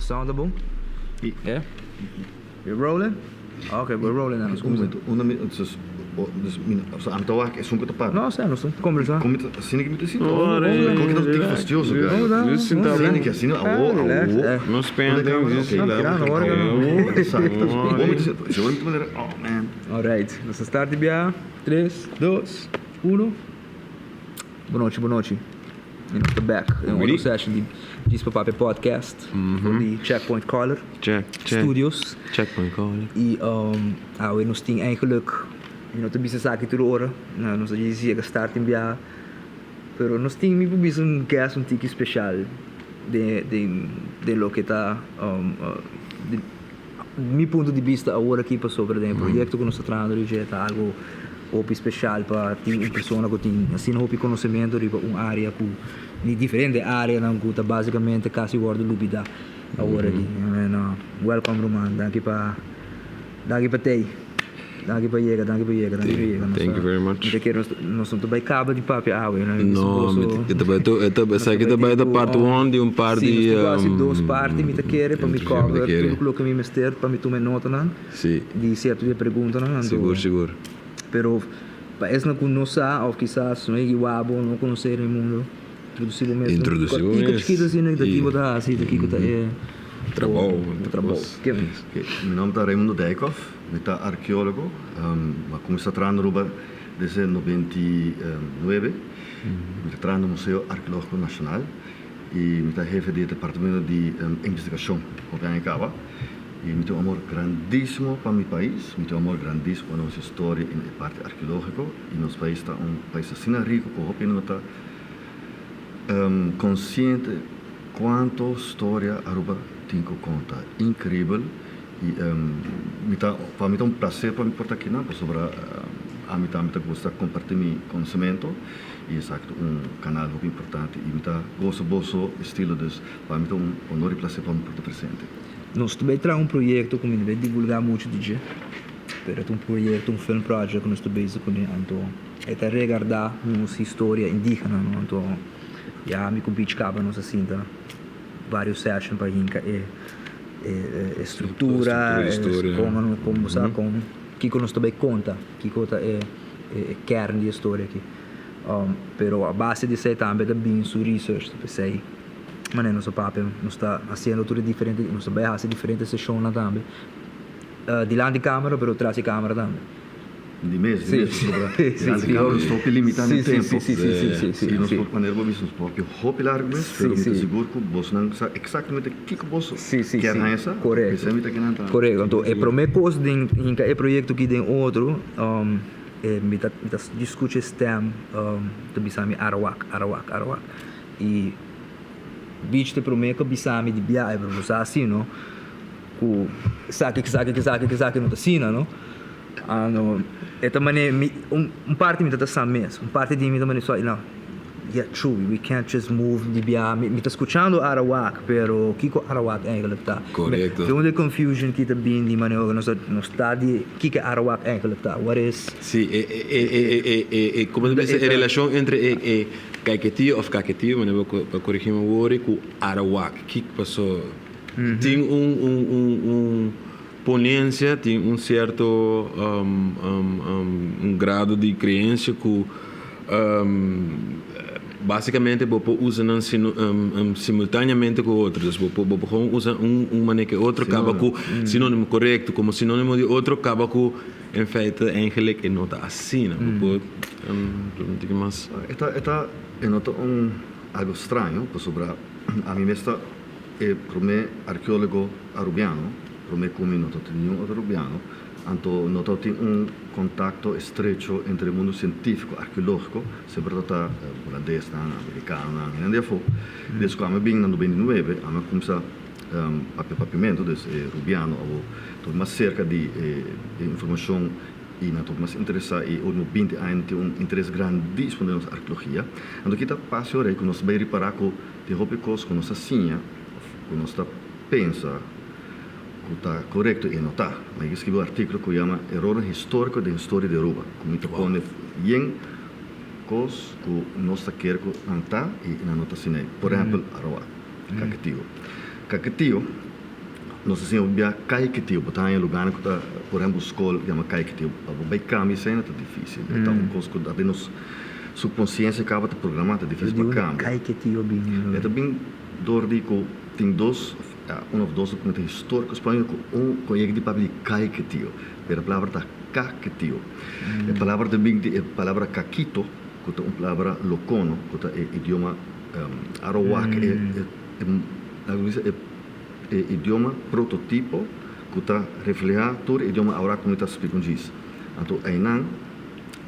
Sound ta bon? Yeah? We're rolling? Ok, we're rolling now. Un momento, un minuto, dus, dus mi, so ami ta wak esun ku ta papia. No, sa, nos ta kombersá. Kon mi ta, asina ki mi ta sinti? Oh, Kon ki ta un tiki fastioso, guys? Asina ki, asina, awo, awo. No spending, just Exacto. Bo mi ta sinti, si ora mi ta manera, oh man. Alright, nos ta start di biaha. Tres, dos, uno. Bonochi, bonochi. Y nos ta back den otro session di Djis Pa Papia Podcast for di Checkpoint Color Check, check. Studios. Checkpoint Color. Y awe nos tin eigenlijk, mi no ta bisa esaki tur ora, nos a djis yega start tin biaha, pero nos tin mi por bisa un guest un tiki special den den den loke ta Mi punto di bista awor aki pasobra den e proyecto cu nos ta trahando riba dje ta algo hopi special pa tin un persona cu tin asina hopi conocemento riba un area cu di diferente areanan cu ta basicamente casi wordo lubida awor aki. Welcome ruman, danki pa danki pa tey, danki pa yega, danki pa yega, danki pa yega. Thank you very much. Mi ta kere nos no ta bay caba di papia awe. No, mi ta bay tu, e ta, esaki ta bay ta part one di un par di. Si, nos tin ku hasi dos parti, mi ta kere pa mi cover tur loke mi mester pa mi tuma e notanan di sierto di e preguntanan. Anto, Sigur, sigur. Pero pa esnan ku no sa of kisas no yegi wak bo, no konosé Raimundo, introdusi bo mes. Introdusi bo mes. Kiko chikito asina ta ki bo ta hasi, ta kiko ta e Trabou. bo trabou. Mi nomber ta Raimundo Dijkhoff. Mi ta arkeólogo, mi a kuminsá traha na Aruba desde 99. Mi ta traha na Museo Arkeológiko Nashonal i mi ta hefe di e departamento di investigashon hopi aña kaba. I mi tin un amor grandísimo pa mi pais, mi tin un amor grandísimo pa nos historia i e parti arkeológiko. I nos pais ta un pais asina riku ku hopi hende no ta konsiente kuantu storia Aruba tin ku konta. Inkribel. I mi ta, pa mi ta un placer pa mi por ta akinan pasobra ami tambe ta gusta comparti mi conocemento y esaki ta un canal hopi importante y mi ta goza boso estilo dus pa mi ta un honor y placer pa mi por ta presente. Nos ta bay traha un proyecto cu mi no bay divulga mucho di dje, pero ta un proyecto, un film project cu nos ta bezig cune, anto e ta regarda nos historia indigena, no, anto ya mi cu Beach caba nos a sinta varios session pa hinca e. E struktura, kon kon bo sa kon kiko nos ta bai konta, kiko ta e kern di e storia aki. Pero a base di esei tambe ta bin su research, ta p'esei manera nos a papia nos ta hasiendo tur e diferente, nos ta bai hasi diferente seshonnan tambe dilanti kamera pero tras di kamera tambe. Di mes, di mes, pasobra dilanti camera nos hopi limita den tempo. Y nos por, manera bo bisa, nos por papia hopi largo mes, pero mi ta sigur cu bosnan sa exactamente kico boso kier haña sa. P'esei mi ta kinan ta. Corecto. Anto e prome cos den hinca e proyecto aki den otro, mi ta mi ta scucha e stem ta bisa mi Arawak, Arawak, Arawak. Y Beach ta e prome cu a bisa mi di biaha, pero bo sa asi no, cu esaki, esaki, esaki, esaki no ta asina no. Ah no, e ta mane mi un un parti mi ta ta sa mes, un parti di mi ta mane so no, yeah true we can't just move di bia mi ta scuchando Arawak pero kico Arawak eigenlijk ta? Correcto. De unda confusion ki ta bin di mane nos ta nos ta di kico Arawak eigenlijk ta? What is. Si e e e e e e como ta bisa e relacion entre e e Caiquetio of Caquetio mane bo pa corigi mi wori cu Arawak kiko paso tin un un un un. Ponencia tin un cierto un grado di creencia cu basicamente bo por usa nan simultaneamente cu otro. Dus bo por bo por gewoon usa un un manera cu e otro caba cu sinonimo corecto como sinonimo di otro caba cu in feite eigenlijk e no ta asina. Bo por un tiki mas. E ta e ta e no ta un algo straño pasobra ami mes ta E promé arkeólogo arubiano, promé ku mi no ta tin niun otro arubiano, anto no ta tin un kontakto estrecho entre e mundu sientífiko arkeológiko, semper ta ta hulandesnan, amerikanonan, hende di afó. Des ku ami bin na 99, ami a kumsa papia papiamentu, des e rubiano abo ta mas serka di e informashon i nan ta mas interesá i ultimo 20 aña nan tin un interes grandísimo den nos arkeologia. Anto kita pasa ora ei ku nos ta bai ripará ku Tin hopi kos ku nos ta siña òf ku nos ta pensa ku ta korekto i no ta. Mi a skibi un artíkulo ku yama Erornan históriko den historia di Aruba, ku mi ta pone yen kos ku nos ta kere ku nan ta i nan no ta asina ei. Por ehèmpel, Arawak, Kaketio. Kaketio. Nos ta siña bia Caiquetio, bo ta haña lugarnan ku ta, por ehempel, skol yama Caiquetio. Pa bo bai kambia esei ta difísil. E ta un kos ku ta den nos subkonsiensia kaba ta programá, ta difísil pa kambia. Caiquetio bin? E ta bin dor di ku tin dos, un òf dos dokumento históriko spañol ku un ku yega di papia di Caiquetio, pero e palabra ta Caquetio. E palabra ta bin di e palabra Caquito, ku ta un palabra lokono, ku ta e idioma Arowak, e e E idioma prototipo ku ta reflehá tur e idioma awor ku mi ta splika un djis. Anto einan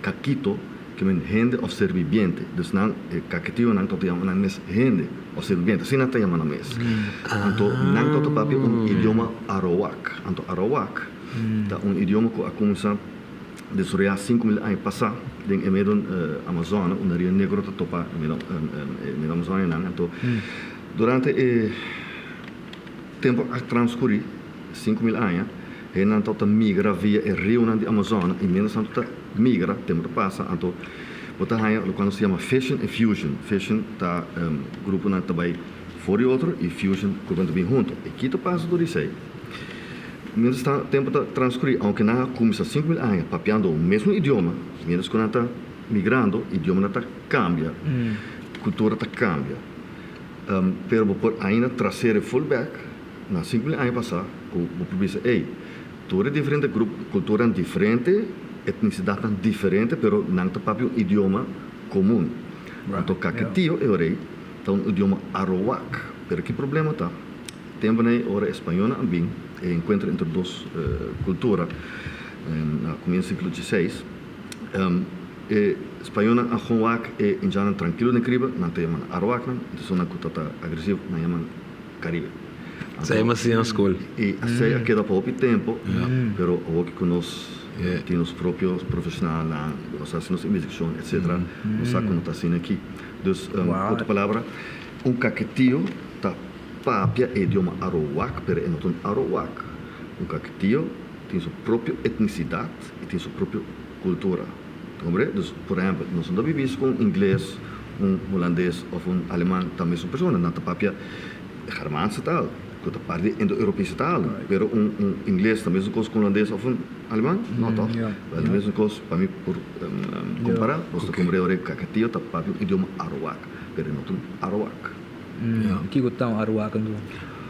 kakito ke men hende òf ser bibiente. Dus nan e kaketionan ta yama nan mes hende òf ser bibiente. Asina nan ta yama nan mes. Anto nan ta papia un idioma arowak. Anto arowak ta un idioma ku a kuminsá desaroyá 5000 aña pasá den e medio Amazòne unda Rio Negro ta topa e medio Amazònenan. Anto Durante e tempu a transkurí, 5000 aña, hendenan tabata migra via e riunan di Amazòne i miéntras nan ta migra, tempu ta pasa, anto bo ta haña lokual nos ta yama fission i fusion. Fission ta gruponan ta bai for di otro i fusion gruponan ta bin huntu. I ki ta pasa tur esei? Miéntras ta tempu ta transkurí, ounke nan a kuminsá 5000 aña papiando un mesmu idioma, miéntras ku nan ta migrando, idiomanan ta kambia, kultura ta kambia. Pero bo por ainda trasera e full bek na 5000 aña pasá ku bo por bisa, ey, tur e diferente grup, kulturanan diferente, etnisidatnan diferente, pero nan ta papia un idioma komun. Anto Kaketio e ora ey ta un idioma Arowak. Pero ki problema ta? Tempunan ey ora e spañolnan a bin, e enkuentro entre dos kultura na kumienso siglo dieseis, E spañolnan a gon wak e indiannan trankilo den Karibe, nan ta yama nan Arowaknan, i esunnan ku ta ta agresivo nan yama nan Karibe. Sa yama así na skol. I asei a keda pa hopi tempu, pero awor ku nos tin nos propio profeshonalnan, nos a hasi nos investigashon etsetera, nos sa ku no ta asina aki. Dus, ku otro palabra, un kaketio ta papia e idioma Arowak, pero e no ta un Arowak. Un kaketio tin su propio etnisidat i tin su propio kultura. Ta komprende? Dus, por ehèmpel, nos no ta bibi ku un ingles, un hulandes òf un aleman ta mesun persona. Nan ta papia germaanse taal, ku ta parti di indo-europese taal. Pero un un ingles ta mesun kos ku un hulandes òf un aleman? No tòg? Wèl, ta mesun kos pa mi por kompará. Nos ta komprende ora e Kakatío ta papia un idioma arowak, pero e no ta un arowak. Kiko ta un arowak anto?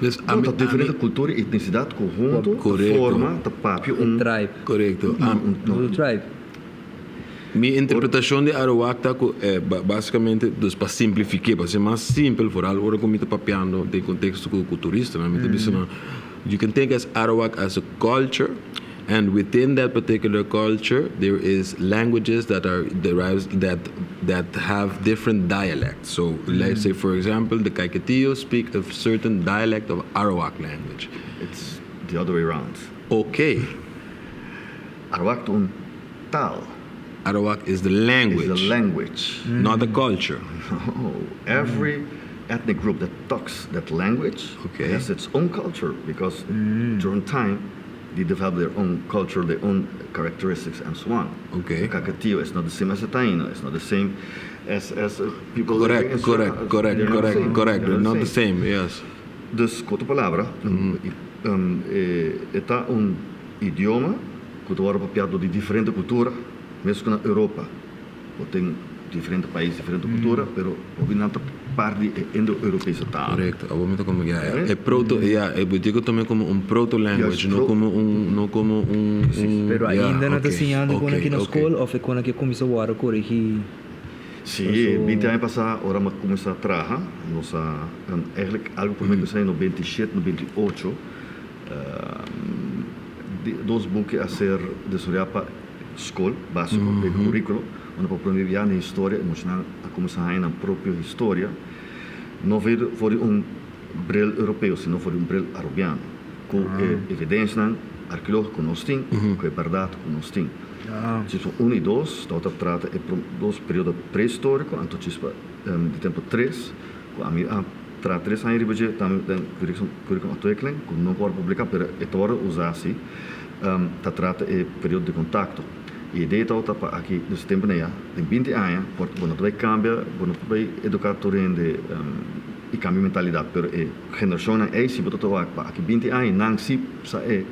Dus No, ta diferente kultura i etnisidat ku huntu ta forma, ta papia un. Tribe. Korekto. Un tribe. Mi interpretashon di Arowak ta ku basikamente, dus pa simplifik'é, pa ser mas simpel, foral ora ku mi ta papiando den konteksto ku turistanan, mi ta bisa nan, you can think as Arowak as a culture and within that particular culture there is languages that are derives that that have different dialects. So let's say for example the Caiquetio speak a certain dialect of Arowak language. It's the other way round. Okay. Arowak ta un taal. Arowak is the language. Is the language. Not the culture. No. Every ethnic group that talks that language Okay. has its own culture because during time they develop their own culture, their own characteristics and so on. Okay. Caiquetio is not the same as a Taino, it's not the same as people living Correct, in correct, Suriname. correct, They're not the correct, same. correct. They're They're not the same, yes. Dus, ku otro palabra, e ta un idioma ku ta wòrdu papiá dor di diferente kultura, mes ku na Europa bo tin diferente pais, diferente kultura, pero hopi nan ta parti di e indo-europese taal. Korekto, awor mi ta komo ya, ya. E proto, ya, e bo dico tambe komo un proto-language, no komo un, no komo un, un, Pero ya, ainda nan ta ok, siñando kon ok, aki na ok. skol òf e kon aki a kuminsá wòrdu korigí? Sí, 20 aña pasá ora mi a kuminsá traha, nos a, eigenlijk algu promé ku esei 97, 98, dos buki a ser desaroyá pa skol básiko, den kuríkulo, unda pa promé bia nan historia e muchanan a kuminsá haña nan propio historia, no for di un bril europeo, sino for di un bril arubiano, ku e evidensianan arkeológiko ku nos tin, ku e bèrdat ku nos tin. Chispa un i dos tabata trata e dos periodo prehistóriko, anto chispa di tempu tres, ku ami a traha 3 aña riba dje tambe den curriculum ontwikkeling ku no por publiká pero e ta wòrdu usá si, ta trata e periodo di kontakto. E idea tabata pa aki nos tempu na ya den 20 aña por bo no ta bai kambia, bo no por bai eduká tur hende. i kambia mentalidat, pero e generashonnan ei si bo ta wak pa aki 20 aña nan si sa e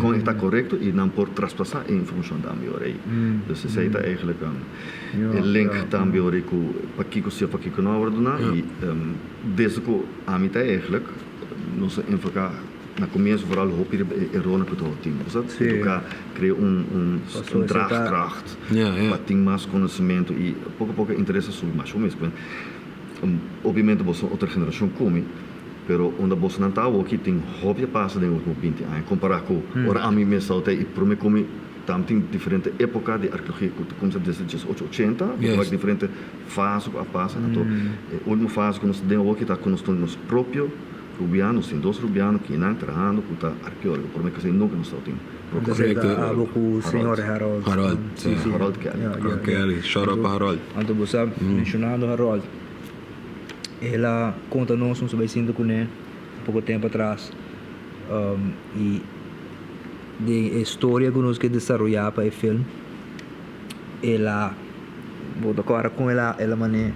kon e ta korekto i nan por traspasá e informashon tambe ora ei. Dus esei ta eigenlijk e link tambe ora ei ku pakiko si òf pakiko no a wòrdu duna i desde ku ami ta eigenlijk nos a enfoká na komienso vooral hopi riba e erornan ku ta tin. Bo sa eduká, krea un draagkracht pa tin mas konosementu i poko poko e interes a subi mas. Obviamente boso otro generashon ku mi, pero unda bosonan ta awoki tin hopi a pasa den ultimo 20 aña kompará ku ora ami mes tabata ei i promé ku mi tambe tin diferente époka di arkeologia ku ta kuminsá desde 1880, bo ta wak diferente fase ku a pasa. Anto e ultimo fase ku nos ta den awoki ta ku nos tin nos propio rubiano, nos tin dos rubiano kinan trahando ku ta arkeólogo, promé ku esei nunka nos tabatin. Correcto. Abo ku señor Harold. Harold, Si, si. Harold Kelly. Ja, ja, Harold ja. Kelly. Shout out pa Harold. Anto bo sa, mencionando Harold, el a konta nos nos a bai sinta kuné poko tempu atras, i den e storia ku nos ke desaroyá pa e film, el a, bo ta kòrda kon el a, el a man'é.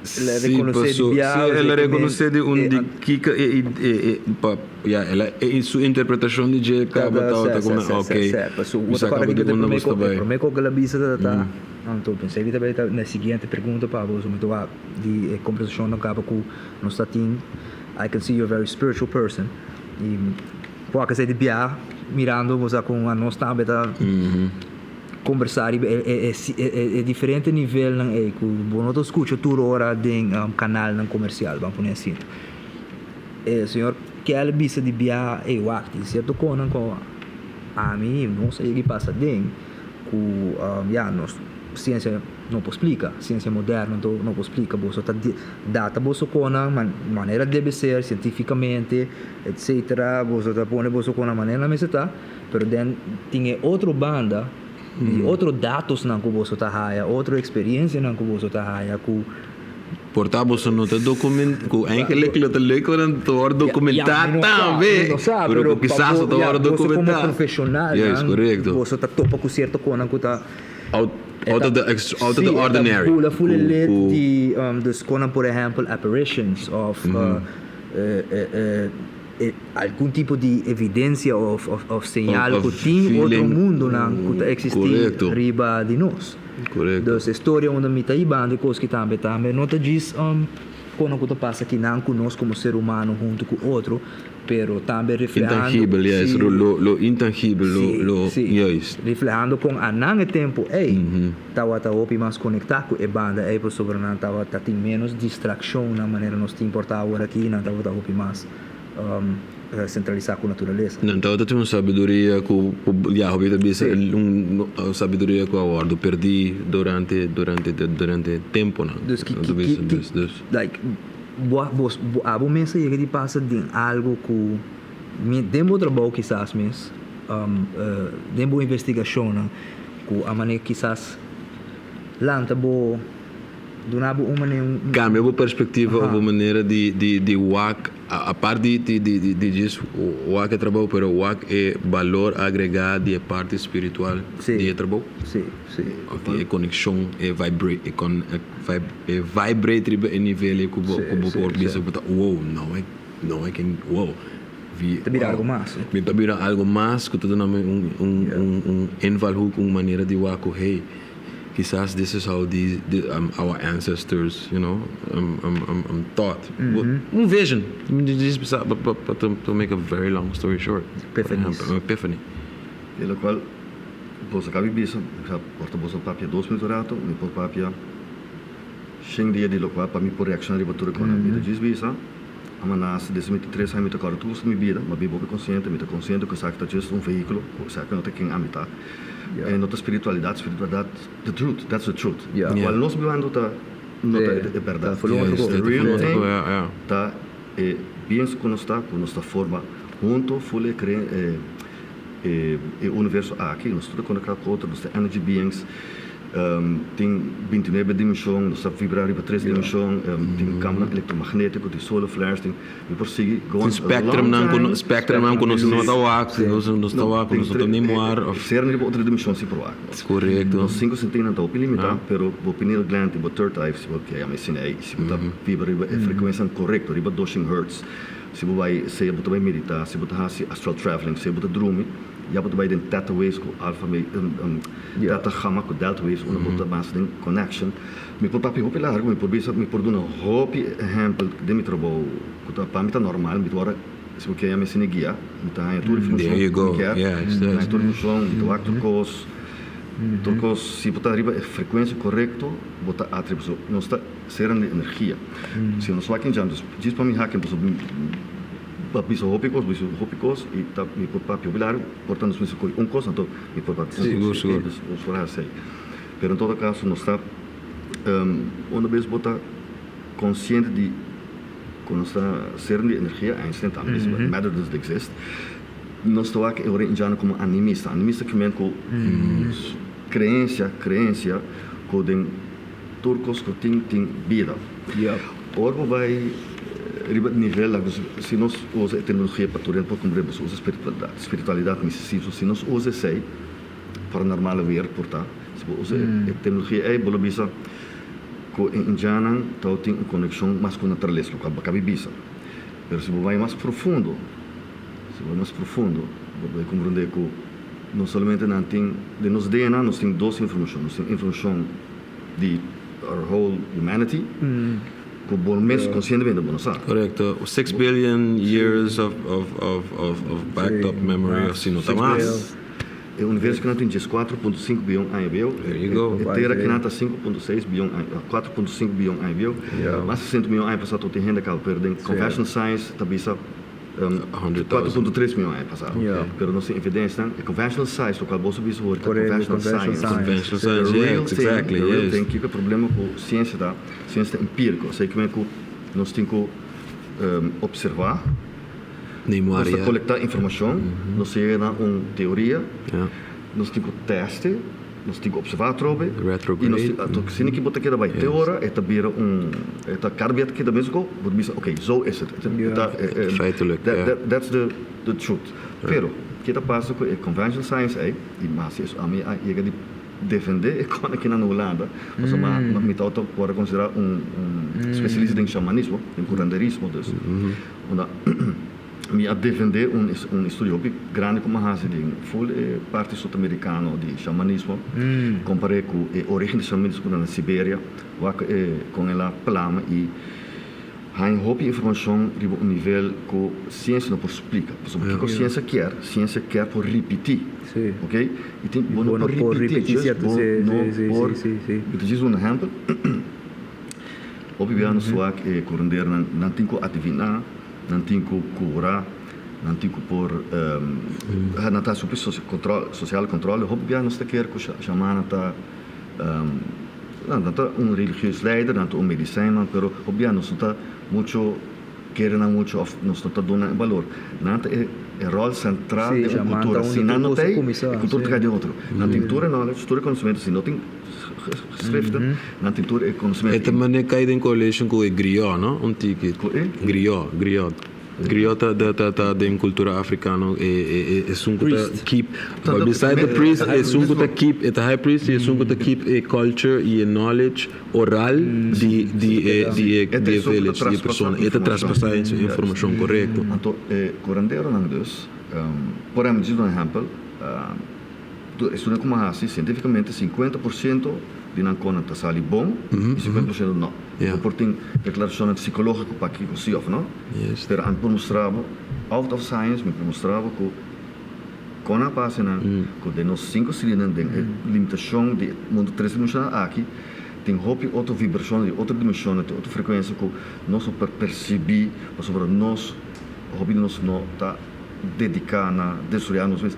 El a Sí, rekonosé di paso, bia, sí, el a osea, rekonosé di un e di kiko e e e e pa ya el a e su interpretashon di dje kaba Tabata tabata sè, komo sè, sè, ok, sè, paso mi bo ta sa kòrda kaba di kiko ta e unda promé bo sta ko, e bai. promé ko ku el a bisa tabata, anto pensé ki ta bai ta na e siguiente pregunta pa bo, mi ta wak di e kombersashonnan kaba ku nos ta tin, I can see you're a very spiritual person, i bo a kese di bia mirando bo sa kon anos tambe ta. Kombersá riba e diferente nivelnan ei ku bo no ta skucha tur ora den kanalnan komersial, ban pone asina. E señor Kelly bisa di biaha, Ey wak, tin sierto konan ku ami nos a yega i pasa den ku ya nos siensia no por splika, siensia moderno no por splika. Boso ta data boso konan manera debe ser sientifikamente etcetera, boso ta pone boso konan manera nan mester ta. Pero den tin e otro banda di otro datosnan ku boso ta haya, otro eksperiencianan ku boso ta haya ku. Por ta boso no ta document ku eigenlijk lo ta leuk ora nan ta wòrdu dokumentá tambe. Mi no sa, Pero ku kisas no ta wòrdu boso komo dokumentá. profeshonalnan Juist, korekto. boso ta topa ku sierto konan ku ta. Out out of the ex out of the ordinary. Sí, e ta bula ful e Ku lid ku. di dus konan por ehèmpel apparitions òf algun tipo di evidencia of señal cu tin otro mundonan cu ta existi riba di nos. Dus e storia unda mi ta hibando e cos ki tambe tambe no ta djis cono cu ta pasa kinan cu nos como ser humano hunto cu otro, pero tambe reflehando. Intangibel, juist, lo intangibel, lo, juist. Reflehando con anan e tempo ey tawata hopi mas conecta cu e banda ey pasobra nan tawata tin menos distraccionnan manera nos tin por ta awor aki, nan tawata hopi mas centralisa cu naturalesa. Nan tawata tin un sabiduria cu, ya, hopi ta bisa un sabiduria cu a wordo perdi durante, durante, durante temponan. Dus ki, ki, ki, like, bo, bo, abo mes a yega di pasa den algo cu den bo trabou kisas mes, den bo investigacionnan cu a manera kisas lanta bo. Duna bo un manera un. Cambia bo perspectiva of bo manera di di di wak apart di di di di djis wak e trabou pero wak e balor agrega di e parti spiritual di e trabou. Si, si. Of di e conexion e vibra e con e vibrate riba e nivel ei cu bo cu bo por bisa bo ta wow now I now I can wow. Ta bira algo mas. Mi ta bira algo mas cu ta duna mi un un un un invalhoek un manera di wak cu hey. Kisas this is how these our ancestors you know thought. Un vision. Djis bisa pa to make a very long story short. Epiphanies. Epiphany. E locual boso a cabi bisa, por ta boso papia dos minuto rato, mi por papia shen dia di locual pa mi por reacciona riba tur e cosnan. Mi ta djis bisa, a nace desde mi ta tres aña mi ta corda tur cos di mi bida, mi a biba hopi consciente, mi ta consciente cu esaki ta djis un vehiculo, cu esaki no ta ken ami ta. E no ta spiritualidad, spiritualidad, the truth, that's the truth. Cual nos bibando ta no ta e berdad. The real thing ta e beings cu nos ta, cu nos ta forma hunto, full e e universo aki, nos tur ta conecta cu otro, nos ta energy beings. Tin 29 dimenshon, nos ta vibra riba tres dimenshon, tin kamponan elektromagnetiko, tin solar flares, tin, mi por sigui go on Tin spectrumnan ku no, spectrumnan ku nos no ta wak, nos nos ta wak ku nos no ta ni muar of. Ser riba otro dimenshon si por wak. Korekto. Nos sinku sentinan ta hopi limitá, pero bo pineal gland i bo third eye, si bo ke yama esei ei, si bo ta vibra riba e frekuensianan korekto, riba 200 hertz, si bo bai, sea bo ta bai meditá, si bo ta hasi astral traveling, sea bo ta drumi, Ya bo ta bai den theta waves ku alpha theta gamma ku delta waves unda bo ta mas den connection. Mi por papia hopi largu, mi por bisa, mi por duna hopi ehempel den mi trabou ku ta pa mi ta normal, mi ta wòrdu si bo ke mi asina guia, mi ta haña tur informashon ku mi kier, mi ta haña tur informashon, mi ta wak tur kos, tur kos si bo ta riba e frekuensia korekto bo ta atrae pasobra nos ta seran di energia. Si nos wak in djan, djis pa mi hak pasobra Pa bisa hopi kos, bisa hopi kos i ta mi por papia hopi largu, por ta nos mester kohe un kos anto mi por papia un kos. Sigur, sigur. Dus nos por hasi esei. Pero en todo kaso nos ta unda bes bo ta konsiente di ku nos ta ser di energia, Einstein tambe bisa matter doesn't exist, nos ta wak e ora indiano komo animista. Animista ke men ku kreensia, kreensia ku den tur kos ku tin, tin bida. Ora bo bai riba e nivel la si nos usa e terminologia pa tur hende por comprende nos usa spiritualidad, spiritualidad misticismo si nos usa esey paranormal weer por ta si bo usa e terminologia ey bo lo bisa cu e indiannan tawata tin un conexion mas cu naturalesa locual bo cabi bisa pero si bo bai mas profundo si bo bai mas profundo bo bai comprende cu no solamente nan tin den nos DNA nos tin dos informacion nos tin informacion di our whole humanity ku bo mes konsientemente bo no sa. Korekto. 6 billion years of backed up memory of si no ta mas. E universo kinan tin 14.5 bion aña bieu. There you go. E tera kinan ta 5.6 bion aña, 4.5 bion aña bieu. Mas di 60 mion aña pasá tur tin hende kaba, pero den conventional science ta bisa 4.3 mion aña pasá. Pero nos tin evidensianan, e conventional science lokual bo a bisa hoor ta conventional science. Conventional science, The real yes, thing, the real thing, kiko e problema ku siensia ta, siensia ta empíriko, esei ke men ku nos tin ku opservá, nos ta kolektá informashon, nos ta yega na un teoria, nos tin ku tèste, nos tin ku opservá atrobe, i nos tin, anto asina ki bo ta keda bai te ora e ta bira un, e ta kada bia ta keda mes go, bo ta bisa ok, zo is het, e ta, Feitelijk, ja. that's the truth. Pero, ke ta pasa ku e conventional science ei, i mas eso ami a yega di defendé e kòne kinan na Hulanda, pasobra mi tabata wòrdu konsiderá un spesialista den shamanismo, den kuranderismo dus, unda mi a defendé un un estudio hopi grandi ku mi a hasi den ful e parti sud-amerikano di shamanismo, kompar'é ku e origen di shamanismo na Siberia, wak e kon el a plama i haña hopi informashon riba un nivel ku siensia no por splika. Pasobra kiko siensia kier? Siensia kier por ripití. Ok? I tin bo no por ripití, just bo no por Mi ta djis un ehèmpel. Hopi bia nos wak e kurandernan, nan tin ku adiviná, nan tin ku kura, nan tin ku por nan ta hasi hopi sosial kontrol. Hopi bia nos ta kere ku shamanan ta. Nan ta un religieus leider, nan ta un medisijnman, pero hopi bia nos no ta mucho kere nan mucho of nos no ta duna nan e balor. Nan ta e rol sentral den un kultura. Si nan no ta ei, e kultura ta kai den otro. Nan tin tur e knowledge, tur e konosementu, si no tin schriften, nan tin tur e konosementu. E ta manera kai den correlation ku e griot, no? Un tiki. Ku e? Griot, griot. Griot ta den cultura africano e esun cu ta keep, but beside the priest esun cu ta keep, e ta high priest y esun cu ta keep e culture y e knowledge oral di di e di e di e village, di e persona. E ta traspasa e informacion corecto. Anto e curanderonan dus, por ehempel, djis un ehempel, estudio cu mi a haci, cientificamente 50% di nan conan ta sali bon y 50% no. Bo por tin declaracionnan psicologico pakico si of no, pero ami por mustra bo out of science mi por mustra bo cu con a pasa nan cu den nos cinco sentidonan den e limitacion di e mundo tres dimensional aki tin hopi otro vibracionnan di otro dimensionnan tin otro frecuencia cu nos no por percibi pasobra nos hopi di nos no ta dedica na desaroya nos mes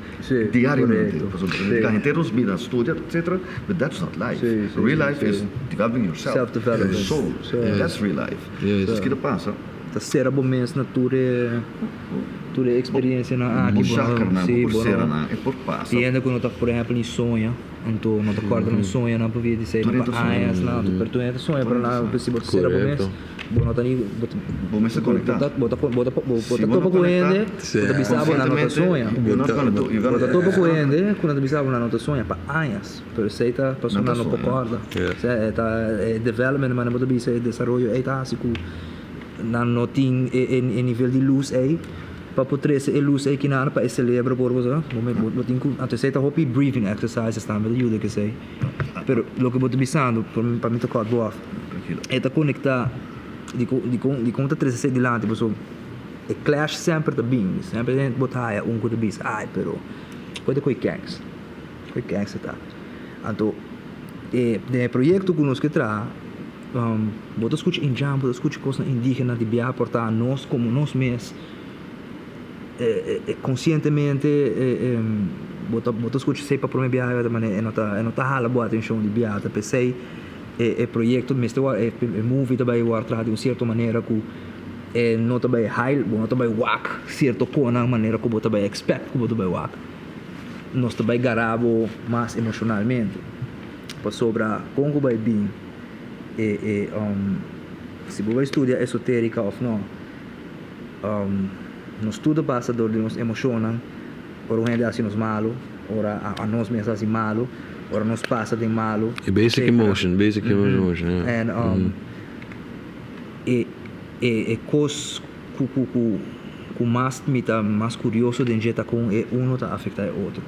diariamente pasobra dedica henter nos bida na studia etcetera but that's not life real life is developing yourself your soul that's real life entonces ki ta pasa. Ta sera bo mes na tur e. Tur e experiencianan aki Bo bo no, chakranan, sí, bo bo no pulseranan, e por pasa. Tin hende cu no ta por ehempel ni soña, anto no ta corda nan soñanan pa via di esey Tur pa hende ta soña. añas nan, anto pero tur hende ta soña pero nan si bo ta cera bo mes, Correcto. bo no ta ni bo ta Bo mester bo conecta. ta bo ta bo ta bo Si ta bo no topa cu conecta, hende cu ta bisa bo nan no ta conscientemente, soña. you're not gonna do, you're Bo gonna ta topa cu hende cu nan ta bisa bo nan no ta soña pa añas, pero esey ta pasobra Nan ta nan no por soña. corda. Osea e ta e development manera bo ta bisa e desaroyo ey ta haci cu Nan no tin e e nivel di lus ei pa por trece e lus ei kinan pa e celebro por bo bo bo tin cu anto esei ta hopi breathing exercises tambe ta yuda kesei pero loke bo ta bisando pa mi ta cut bo off e ta conecta dicon dicon dicon ta trece esei dilanti pasobra e clash semper ta bin semper bo ta haya un cu ta bisa ay pero cu ta coy keks coy keks e ta anto e den e proyecto cu nos ke traha. Bo ta skucha indjan, bo ta skucha kosnan indígena di biaha por ta nos komo nos mes konsientemente bo ta bo ta skucha esei pa prome biaha ta manera e no ta e no ta hala bo atenshon di biaha ta p'esei e e proyekto mester wòrdu e movie ta bai wòrdu traha di un sierto manera ku e no ta bai hail bo no ta bai wak sierto konan manera ku bo ta bai expect ku bo ta bai wak nos ta bai gara bo mas emoshonalmente pasobra kon ku bai bin. E e si bo bai studia esoterica of no, nos tur ta pasa dor di nos emocionnan, ora un hende haci nos malo, ora anos mes haci malo, ora nos pasa den malo, E basic etcetera. emotion, basic human emotion, yeah. En e e e cos cu cu cu cu mas mi ta mas curioso den dje ta con e uno ta afecta e otro.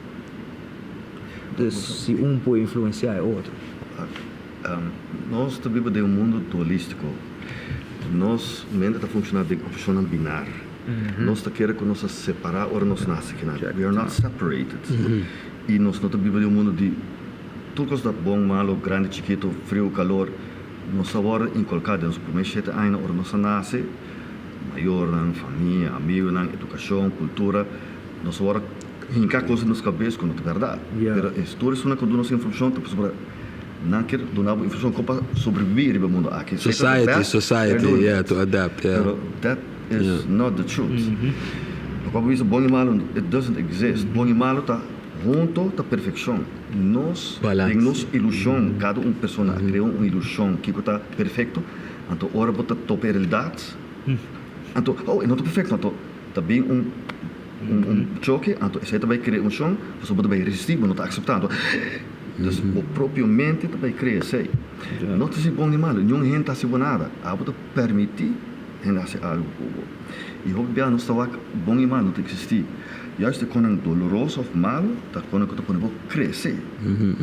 Dus si un por influencia e otro. Nos ta biba den un mundu dualístiko. Nos mente ta funshoná den opshonnan binar. Nos ta kere ku nos ta separá ora nos nase kinan. We are not separated. I nos no ta biba den un mundu di tur kos ta bon, malu, grandi, chikitu, friu, kalor. Nos ta wòrdu inkolká den nos promé shete añanan ora nos a nase, mayornan, famia, amigunan, edukashon, kultura. Nos a wòrdu hinká kos den nos kabes ku no ta bèrdat. Pero e tur esunnan ku duna nos informashon ta pasobra. Nan kier duna bo informacion con pa sobrevivi riba e mundo aki. Society, society, yeah, to adapt, yeah. Pero that is not the truth. Loke bo bisa bon y malo, it doesn't exist. Bon y malo ta hunto ta perfeccion. Nos den nos ilusion, cada un persona a crea un ilusion kico ta perfecto, anto ora bo ta topa e realidad, anto oh e no ta perfecto, anto ta bin un un choke, anto esey ta bay crea un shon, pasobra bo ta bay resisti, bo no ta acepta, anto. Dus bo propio mente ta bay crea esey. No ta si bon ni malo, niun hende ta haci bo nada. Abo ta permiti hende haci algo cu bo. Y hopi bia nos ta wak bon y malo no ta existi. Juist e conan doloroso of malo ta conan cu ta pone bo crece.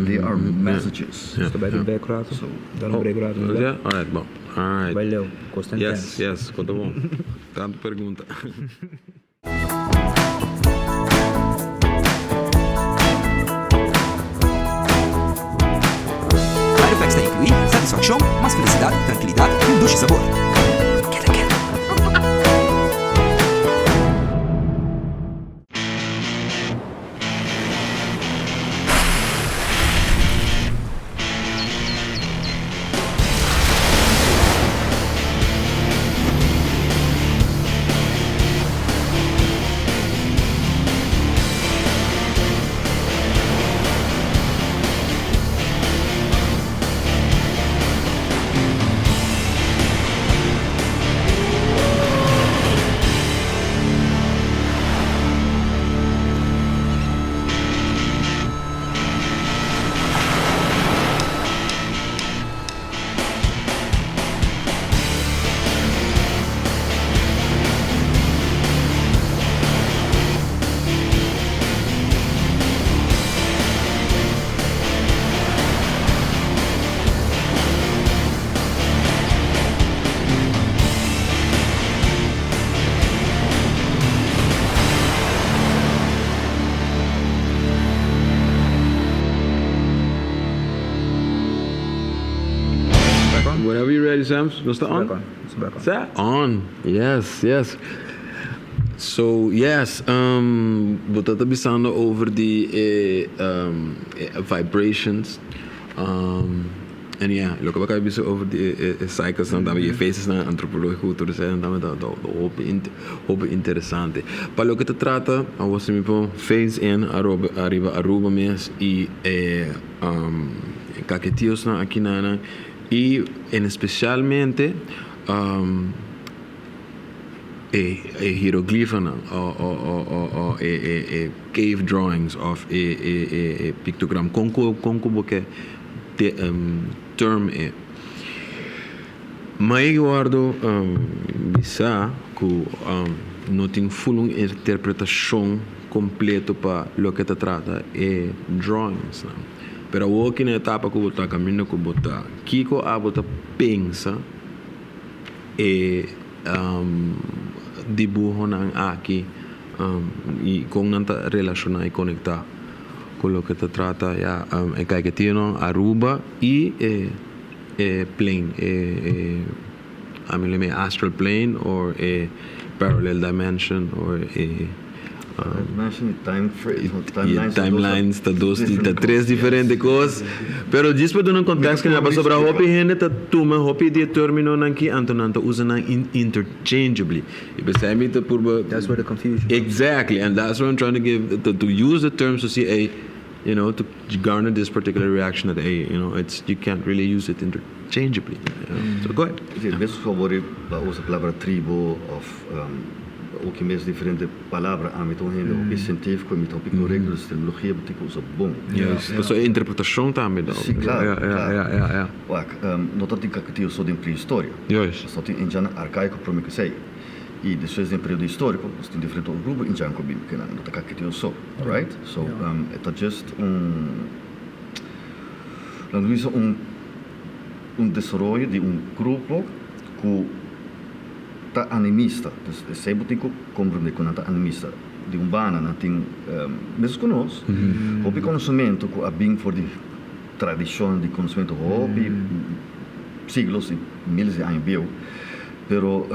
They are messages. Nos ta bay den break rato. Da un break rato. Ya? Alright, bon. Alright. Bay leu, cos ta Yes, intens. yes, con ta bon. Tanto pregunta. Vitafax ta inclui satisfaccion, mas felicidad, tranquilidad y un dushi sabor. Keda keda! Whenever you ready, Sams. Nos ta on? Back on. It's back on. Sa? On. Yes, yes. So, yes, um, bo ta ta bisando over di e, um, e vibrations. Um, En ja, loke bo a bisa over di e cycles nan tambe, e fases nan antropológiko tur esei nan tambe ta hopi hopi interesante. Pa loke ta trata awor si mi por face in aroba ariba Aruba mes i e kaketiosnan akinanan i en especialmente e e hieroglifonan o o o o e e cave drawings of e e e pictogram kon ku kon ku bo ke term e. Mai wordo bisa ku no tin ful un interpretashon kompleto pa loke ta trata e drawingsnan. Pero awor ki na etapa ku bo ta kaminda ku bo ta, kiko abo ta pensa e dibuhonan aki i kon nan ta relashoná i konektá ku loke ta trata ya e Caiquetino, Aruba i e e plane, e e ami lo yama e astral plane or e parallel dimension or e Dimension y time frame, timelines, timelines ta dos ta tres diferente cos pero djis pa duna un contexto pasobra hopi hende ta tuma hopi di e terminonan aki anto nan ta usa nan interchangeably. Y p'esei mi ta purba. That's where the confusion comes. Exactly, and that's what I'm trying to give, to use the terms to see, ey, you know, to garner this particular reaction that, ey, you know, it's, you can't really use it interchangeably. You know? So go ahead. Si, mes favor pa usa palabra tribo of oki mes diferente palabra, ami ta un hende hopi científico y mi ta hopi correcto, dus terminologia bo tin cu usa bon. Yes, pasobra e interpretacion tambe. Si, claro, claro. Ja, ja, ja. Wak, no ta tin kaketio so den prehistoria. Juist. Nos ta tin indiannan arkaiko prome ku esei. I despues den periodo historiko nos tin diferente otro grupo indian ku a bin ku nan. No ta kaketio so, right? So, e ta just un, laat mi bisa un, un desaroyo di un grupo ku ta animista. Dus esei bo tin ku komprende ku nan ta animista. Di un banda nan tin, mescos ku nos, hopi konosementu ku a bin for di tradishon di konosementu hopi siglos i miles di aña bieu, pero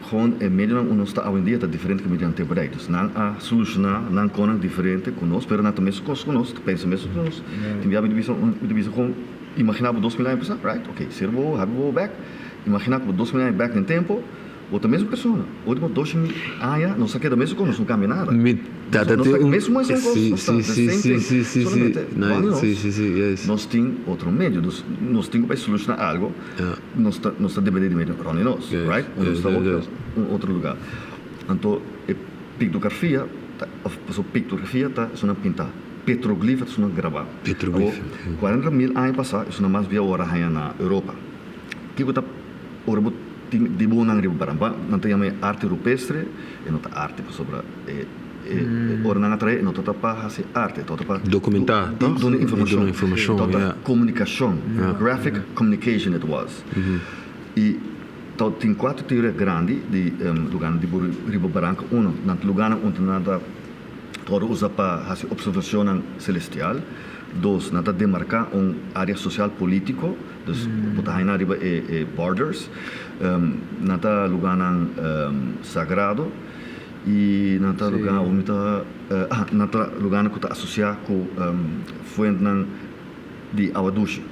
gewoon e medionan ku nos ta awendia ta diferente ku e medionan tempu dei. Dus nan a solushoná nan konan diferente ku nos, pero nan ta mes kos ku nos, ta pensa mes ku nos. Tin bia mi ta bisa, mi ta bisa gewoon imaginá bo 2000 aña pasá, right? Oké, sera bo habri bo bèk, imaginá ku bo 2000 aña bèk den tempu, Bo ta mesmu persona. Ultimo 2000 aña nos a keda mesun kos, nos no kambia nada. Mi tata Nos tin ta un mesmu esun kos, si nos ta si the si same si thing. si si si Solamente no wan di si nos, si si yes. nos tin otro medio. Dus nos tin ku bai solushona algo, Ja. nos ta nos ta depende di medio rond di nos, Yes, right? yes, Nos ta yes, otro yes. un otro lugar. Anto e pictografia ta of pasobra pictografia ta esunnan pintá, petroglifo ta esunnan grabá. Petroglifo. Awor, 40.000 aña pasá esunnan mas bieu ora haña na Europa. Kiko ta ora bo tin dibuhonan riba baran? Nan ta yama e arte rupestre, e no ta arte pasobra e e ora nan a trae e no ta pa hasi arte, e ta pa Dokumentá, toch? duna informashon. Duna informashon, E ta ja. komunikashon, graphic communication it was. I ta tin kuater teoria grandi di lugánan di buru riba baranka. Uno, nan ta lugánan unda nan ta wòrdu usa pa hasi opservashonnan selestial. Dos, nan ta demarká un área sosial polítiko. Dus bo ta haña riba e e borders. Nan ta lugánan sagrado i nan ta lugá unda ta ah nan ta lugánan ku ta asosiá ku fuentenan di awa dushi.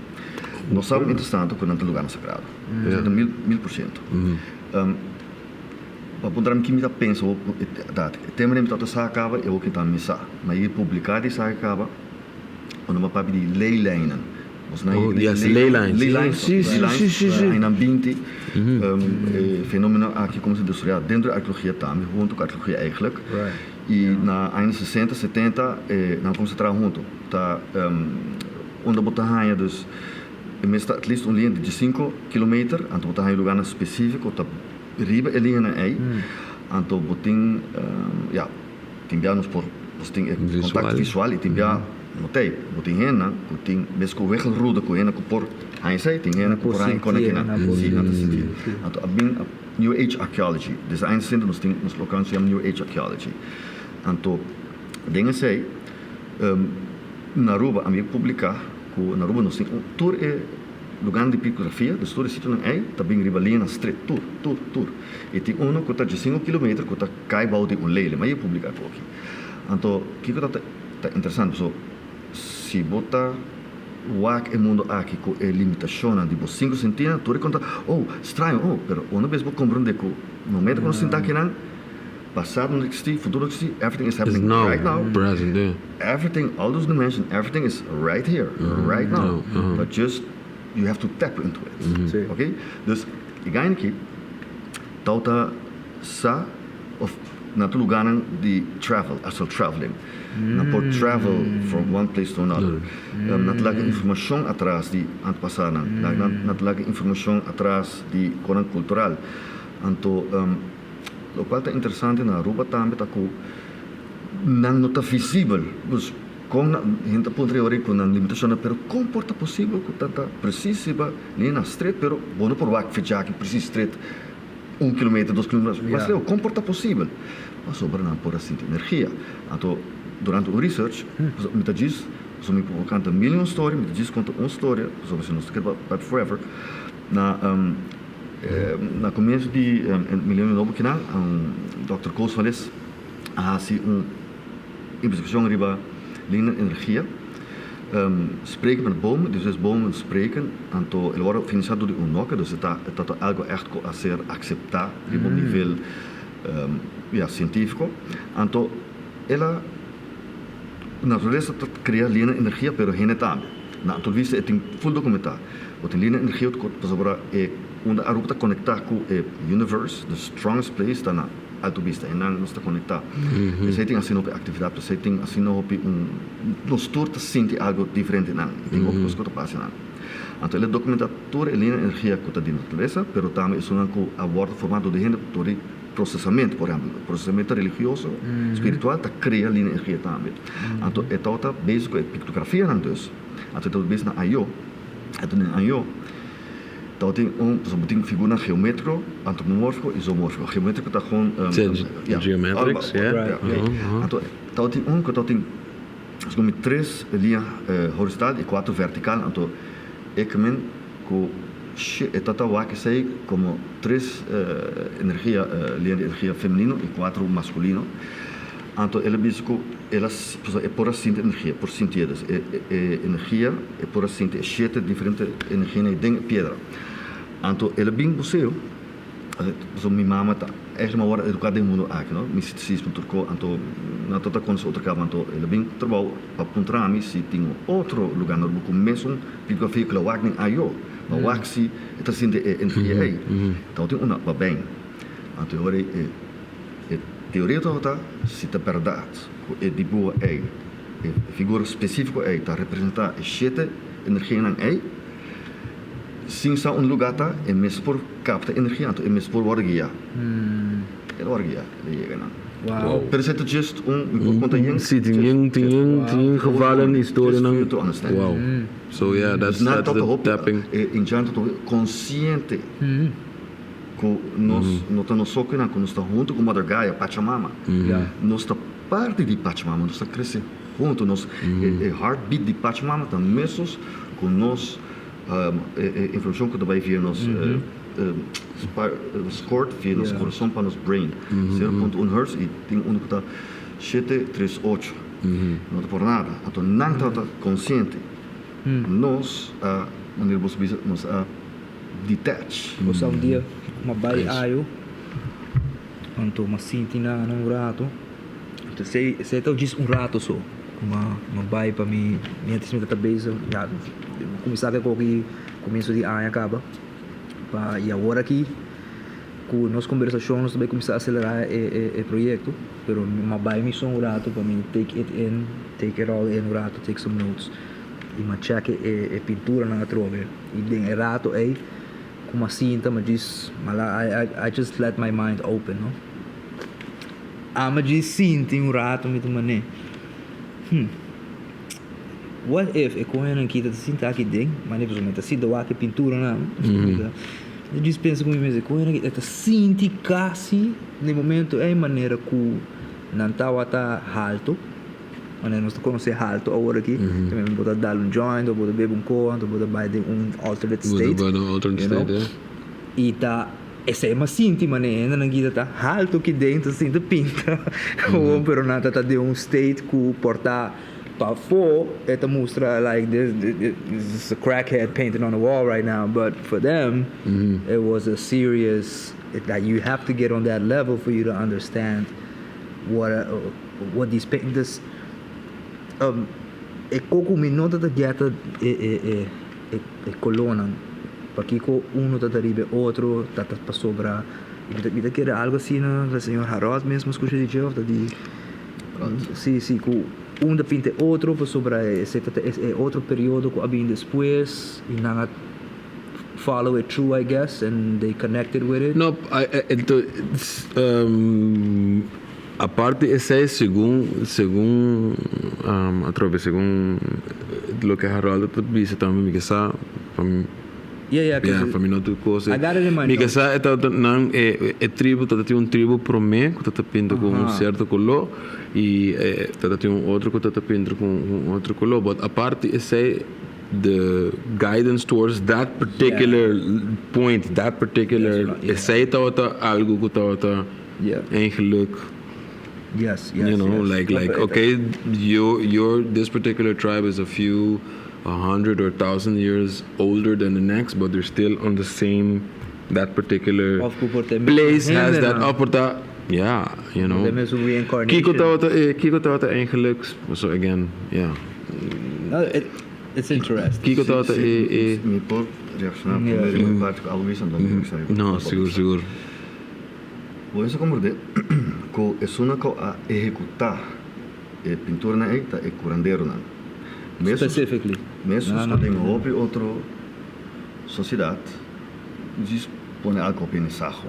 Nos sa mientrastanto ku nan ta lugánan sagrado. Esei ta mil mil por siento. Pa puntra mi ki mi ta pensa dat e tema di mi ta sa kaba e hopi ta mi sa. Ma e publiká di esaki kaba. Unda bo papia di leylijnen. Nos na Oh, yes, leylines. Ley lines, Sí, sí, sí, sí, sí. Añanan 20, e fenomeno aki cuminsa desaroya dentro di arkeologia tambe, hunto cu arkeologia eigenlijk. Y na añanan 60, 70, nan cuminsa traha hunto. Ta unda bo ta haña dus e mes ta at least un liña di diesinco kilometer, anto bo ta haña lugarnan specifico ta riba e liñanan ey, anto bo tin, ya. Tin bia nos por nos tin e contacto visual y tin bia no t'ey. Bo tin hendenan cu tin mes cu wegelrude cu hende cu por haña esey, tin hende cu por haña conecta nan. Si, nan ta sinti. Anto a bin New Age Archaeology. Desde aña sesenta nos tin nos local nos yama New Age Archaeology. Anto den esey na Aruba a mi publica cu na Aruba nos tin tur e lugarnan di pictografia, dus tur e sitionan ey ta bin riba liñanan stret, tur, tur, tur. Y tin uno cu ta diesinco kilometer cu ta Kai bou di un lei, ma e publica ku aki. Anto kiko ta ta interesante paso si bo ta. wak e mundo aki ku e limitashonnan di bo sinku sentinan, tur e konta, oh, straño, oh, pero una bes bo komprendé ku momento ku nos sinta akinan, pasado no ta eksistí, futuro no ta eksistí, everything is It's happening now, right now. present, yeah. Everything, all those dimensions, everything is right here, right now. But just you have to tap into it. Sí. Ok? Dus e gaña aki tawata sa of na tur lugarnan di travel, astral traveling. Nan por travel from one place to another. Nan ta laga informacion atras di antepasadonan. Nan ta laga informacion atras di konan cultural. Anto locual ta interesante na Aruba tambe ta cu nan no ta visibel. Dus con nan, hende ta puntra e ora cu nan limitacionnan, pero con por ta posibel cu ta ta precies riba lina stret, pero bo no por wak fecha aki precies stret un kilometer, dos kilometer, mas leu, con por ta posibel? Pasobra nan por a sinti energia. Anto durante un research, mi ta djis, pasobra mi por canta mil y un storia, mi ta djis conta un storia, pasobra si nos ta kere papia forever, na na comienzo di milenio nobo kinan, Dòkter Koos van Lis a hasi un investigashon riba lina energia, spreken met bomen, dus es bomen spreken, anto el wòrdu finansá dor di UNOCA, dus e ta e ta algu ègt ku a ser akseptá riba un nivel ya sientífiko, anto el a naturalesa ta krea lina energia pero hende tambe, na anto vista e tin ful dokumentá, bo tin lina energia pasobra e unda Aruba ta konektá ku e universe, the strongest place ta na. Alto Vista, einan nos ta konektá. Esei tin asina hopi aktividat, esei tin asina hopi un, nos tur ta sinti algu diferente einan i tin hopi kos ku ta pasa einan. Anto el a dokumentá tur e liña di energia ku ta di naturalesa, pero tambe esunnan ku a wòrdu formá dor di hende dor di prosesamentu, por ehèmpel, prosesamentu religioso, spiritual ta krea liña di energia tambe. Anto e tabata bezig ku e piktografianan dus, anto e tabata bezig na Ayo, anto den Ayo. Tabatin un, pasobra bo tin figuranan geométriko, antropomórfiko i zoomórfiko. Geométriko ta gewoon, Sí, ja, geometrics, ja. Right. Aha, aha. Anto tabatin un ku tabatin asina komo tres liña horizontal i kuater vertikal. Anto e kemen ku she e tata wak esei komo tres energia, liña di energia femenino i kuater maskulino. Anto el a bisa ku el a, pasobra e por a sinti energia, por sintié. Dus e e energia, e por a sinti e shete diferente energianan ei den e piedra. Anto el a bin museo, pasobra mi mama ta eigenlijk mi a wòrdu eduká den mundu aki, no, mistisismo tur kos, anto nan ta ta konosé otro kaba, anto el a bin trabou pa puntra mi si tin un otro lugá na Aruba ku mesun picografia ku el a wak den ayo, pa wak si e ta sinti e energia ei. Tabatin una pa bin. Anto e ora ei e. E teoria tabata si ta bèrdat ku e dibuho ei, e figura spesífiko ei ta representá e shete energianan ei, sin sa un lugá ta, e mes por kapta energia, anto e mes por wòrdu guiá. El a wòrdu guiá, el a yega nan. Wow. Pero esei ta just un, mi por konta yen. Sí, tin yen, tin yen, tin yen gevallen, historianan. Just for you to understand. Wow. So yeah, that's, Nan that's ta the hopi, tapping. e indian ta hopi konsiente. Ku nos no ta nos so kinan, ku nos ta huntu ku Mother Gaia, Pachamama. Nos ta parti di Pachamama, nos ta krese huntu, nos e heartbeat di Pachamama ta mesos ku nos e informashon ku ta bai via nos nos cord, via nos kurason pa nos brain. 0.1 hertz i tin unu ku ta shete tres ocho. No ta por nada. Anto nan tabata konsiente. Nos a, manera bo bisa, nos a. Detach. Bo sa un dia m'a bai ayo, anto m'a sinti na un rato, anto esei esei ta djis un rato so ku m'a m'a bai pa mi mientras mi ta bezig ya kuminsá ku e koki komienso di aña kaba pa i awor aki ku nos kombersashon nos ta bai kuminsá aselerá e e e proyekto pero m'a bai mi so un rato pa mi take it in take it all in un rato take some notes i m'a check e e pinturanan atrobe. I den e rato ei ku m'a sinta m'a djis m'a la I I just let my mind open no. Ami djis sinti un rato mi ta man'é hmm what if e koñonan aki ta sinta aki den manera pasobra mi ta sinta wak e pinturanan mi djis pensa ku mi mes e koñonan aki ta sinti kasi den e momento ei manera ku nan tabata halto. Manera nos ta conoce halto awor aki, ta mester bo ta dal un joint of bo ta bebe un coa, anto bo ta bay den un alternate state, Bo ta bay den un alternate you know. state, yeah. Y ta esey mas sinti manera hendenan kita ta halto ki den ta sinti pinta gewoon, pero nan ta ta den un state cu por ta. Pafó e ta mustra like this is a crackhead painted on the wall right now, but for them it was a serious that you have to get on that level for you to understand what these paint this e kos ku mi no ta get e kolónan pakiko uno ta riba e otro ta pasobra mi ta kere algo asina señor Harold mesmo skucha di dje of ta di si ku un ta pinta e otro pasobra e otro periodo ku a bin despues i nan a follow it through, I guess, and they connected with it. No, anto, aparte esei, segun atrobe, segun loke Harold ta bisa tambe, mi ke sa, pa mi, Yeah, yeah, pa mi no tur kos. I got it in my Mi ke notes. sa e ta nan e tribu ta tin un tribu promé ku ta pinta ku un sierto koló i ta tin un otro ku ta pinta ku un otro koló. But aparte esei, the guidance towards that particular point, that particular, esei tabata algo ku tabata eigenlijk like okay, your this particular tribe is a few a hundred or thousand years older than the next, but they're still on the same, that particular Of ku por ta place has that hende. Up or that, yeah. Por ta reincarnation. Kiko tabata eigenlijk, so again, yeah. No, it's interesting. Kiko tabata e Mi por reakshoná promé parti ku abo bisa, anto mi sa. No, sigur, sigur. Bo a komprondé ku esun ku a ehekutá e pinturanan ei ta e kuranderonan. Specifically. Mesmo No. ku tin hopi otro sosiedat, dus pone algu op in sago,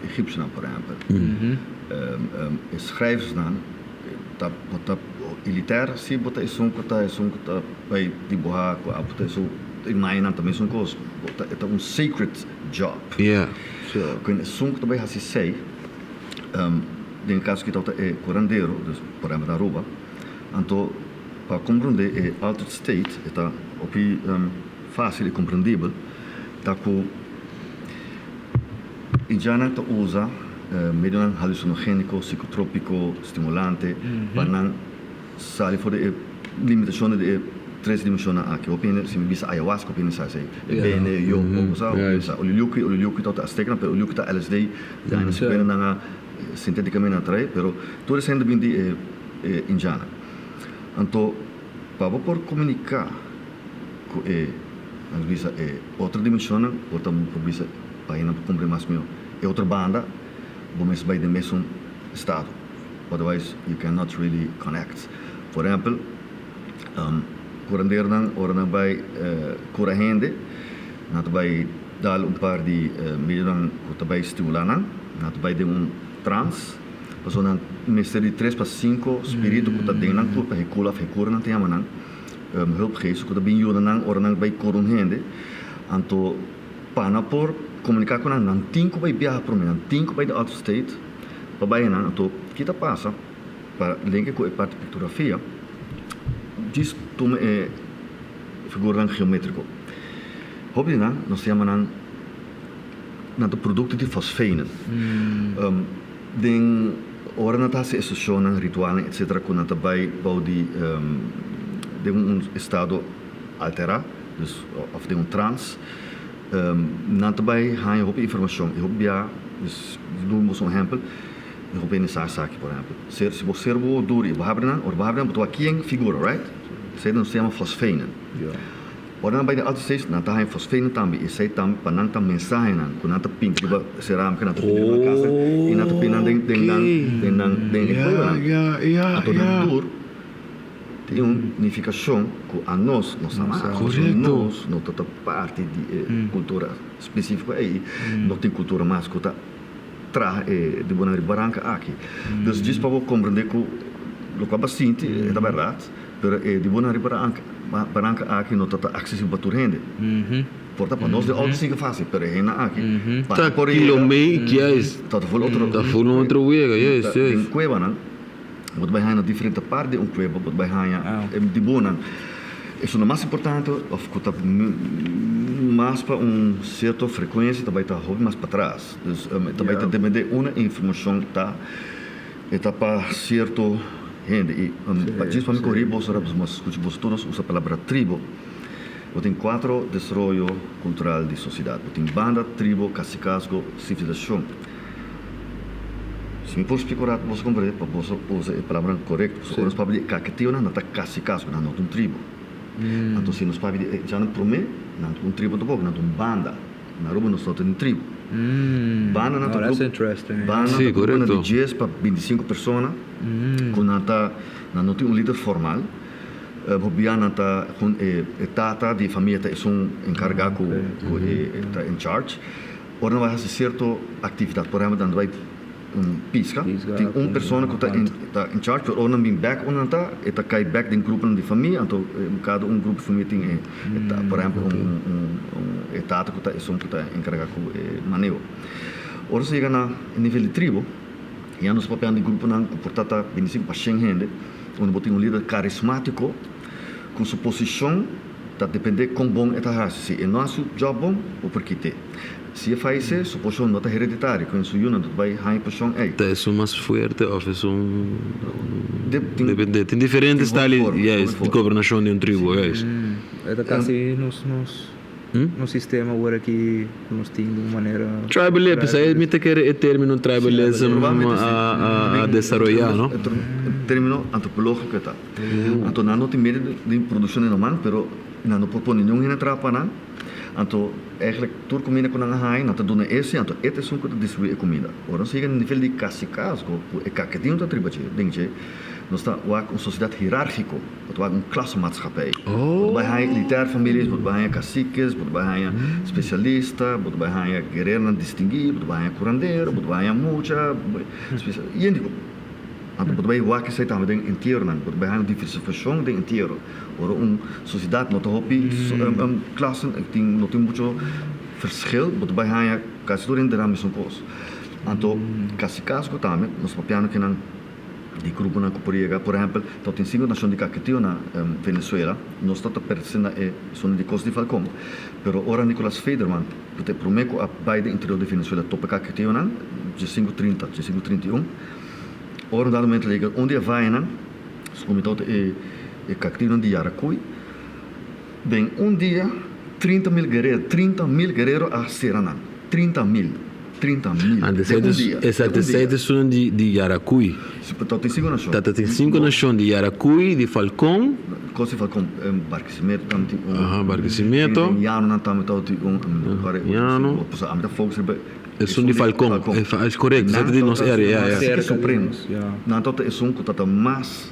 Egyptenan, por ehèmpel. E schrijversnan, ta ta militär si bo ta esun ku ta esun ku ta bai dibuhá ku bo ta esun imaginá tambe esun kos ta ta un sacred job. Ku esun ku ta bai hasi esei, den kaso ku ta e kurandero, dus por ehèmpel na Aruba, anto pa komprondé e altered state e ta hopi fásil i komprendibel ta ku indiannan ta usa medionan halusinogéniko, sikotrópiko, stimulante pa nan sali for di e limitashonnan di e tres dimenshonnan aki. Hopi hende si mi bisa ayahuasca hopi hende sa esei. E bene, yo, bo sa, hopi hende sa. Oliliuki, oliliuki ta aztekanan pero oliliuki ta LSD, di aña 50 nan a sintétikamente nan a trae pero tur esei hende bin di e indiannan. Anto pa bo por komuniká ku e nan bisa e otro dimenshonnan bo ta por bisa pa hende por komprende mas mihó e otro banda bo mester bai den mesun estado otherwise you cannot really connect. Por ehèmpel, kurandernan ora nan bai kura hende nan ta bai dal un par di medionan ku ta bai stimulá nan, nan ta bai den un trans pasobra nan mester di tres pa sinku spiritu ku ta den nan kurpa, hekula òf hekura nan ta yama nan, hulpgeest ku ta bin yuda nan ora nan bai kura un hende. Anto pa nan por komuniká ku nan, nan tin ku bai biaha promé, nan tin ku bai di out of state pa bai einan. Anto ki ta pasa pa lenke ku e parti piktografia, djis tuma e figuranan geométriko. Hopi di nan nos ta yama nan nan ta produkto di fosfenen. Den ora nan ta hasi e seshonnan, ritualnan etsetera ku nan ta bai bou di den un estado alterá, dus òf den un trans, nan ta bai haña hopi informashon i hopi bia, dus duna boso un ehèmpel, mi hopi hende sa esaki por ehèmpel, ser si bo ser bo duru i bo habri nan, ora bo habri nan bo ta wak kien figura, right? Esei nos ta yama fosfenen. Ora nan bai den alto stage nan ta haña fosfenen tambe i esei tambe pa nan ta mensahenan ku nan ta pinta riba serámika, nan ta pinta riba nan kasa i nan ta pinta den den nan den nan den e kuebanan. Anto nan tur tin un nifikashon ku anos no sa mas. Pasobra nos no ta ta parti di e kultura spesífiko ei, no tin kultura mas ku ta traha e dibunan riba baranka aki. Dus djis pa bo komprendé ku lokual bo a sinti e ta bèrdat. Pero e dibunan riba baranka aki no ta ta aksesibel pa tur hende. Por ta pa nos den outo siga fásil, pero e hendenan aki pa Ta por yega kilomei, juist. Ta ta ful otro. Ta ful un otro wega, juist, Den juist. kuebanan bo ta bai haña na diferente parti di un kueba bo ta bai haña e dibunan. Esun ta mas importante òf ku ta mas pa un sierto frekuensia ta bai ta hopi mas patras. Dus ta bai ta depende unda e informashon ta, e ta pa sierto. hende y pa djis pa mi corri boso ora boso scucha boso tur nos usa palabra tribo. Bo tin cuatro desaroyo cultural di sociedad. Bo tin banda, tribo, cacicazgo, civilisacion. Si mi por splica un rato boso comprende pa boso usa e palabranan corecto. Pasobra ora nos papia di e caquetionan nan ta cacicazgo, nan no ta un tribo. Anto si nos papia di e djanan prome, nan ta un tribo tampoco, nan ta un banda. Na Aruba nos no tin tribu. Banda nan ta grupo, banda nan ta gruponan di dies pa bintisinko persona ku nan ta nan no tin un lider formal. Hopi bia nan ta kon e tata di e famia ta esun enkargá ku ku e ta in charge. Ora nan bai hasi sierto aktividat, por ehèmpel nan ta bai pisca, tin un persona ku ta ta in charge, pero ora nan bin bèk unda nan ta, e ta kai bèk den gruponan di famia, anto kada un grupo di famia tin e por ehèmpel un un e tata ku ta esun ku ta enkargá ku e maneho. Ora nos yega na e nivel di tribu, ya nos papiando di gruponan ku por ta ta bintisinko pa shen hende, unda bo tin un lider karismátiko ku su posishon ta dependé kon bon e ta hasi. Si e no hasi su jòb bon, bo por kit'é. Si e fayesé, su poshon no ta hereditario, ku en su yunan no ta bai haña poshon ei. Ta esun mas fuerte òf esun depende. Tin diferente style di gobernashon di un tribu, juist. E ta kasi nos nos sistema awor aki ku nos tin di un manera. Tribalism, p'esei mi ta kere e termino tribalism a desaroyá, no? Termino antropológiko e ta. Anto nan no tin medio di produkshon di normal, pero nan no por pone niun hende traha pa nan. Anto eigenlijk tur kuminda ku nan a haña nan ta duna ese, anto e ta esun ku ta distribuí e kuminda. Ora nos yega na nivel di kasikazgo ku e kaketin ta triba dje, den dje, nos ta wak un sosiedat hierárgiko, bo ta wak un klassenmaatschappij. Bo ta bai haña elitair families, bo ta bai haña kasikes, bo ta bai haña spesialista, bo ta bai haña guereronan distinguí, bo ta bai haña kurandero, bo ta bai haña mucha, yende ku. Anto bo ta bai wak esei tambe den entieronan, bo ta bai haña un diversifikashon den entiero. Ora un sosiedat no ta hopi klassen, tin no tin mucho verschil, bo ta bai haña kasi tur hende ta mesun kos. Anto kasi kasko tambe nos papiando kinan di gruponan ku por yega, por ehèmpel ta tin sinku nashon di Kaketio na Venezuela, nos ta ta pertense na e zona di Kos di Falkon, pero ora Nicolas Federman ku ta e promé ku a bai den interior di Venezuela topa Kaketionan, diesinku trinta, diesinku 31, ora un dado momento a yega un di e vayenan, Su comita ta e e cactinan di Yaracuy. Den un dia 30.000 guerrero, 30.000 guerrero a cera nan. 30.000, 30.000. Antes Den un dia, esa den un dia. ta esun di di Yaracuy. Si, ta tin cinco nacion. Ta ta tin cinco nacion di Yaracuy, di Falcon. Cos di Falcon, Barquisimeto tambe tin un. Aha, Barquisimeto. Den Llano nan tambe ta tin un. Llano. Pasobra ami ta focus riba Esun di Falcon, es korekto, esei ta di nos area, ya, ya. Kasike Supremo, nan ta esun ku ta ta mas.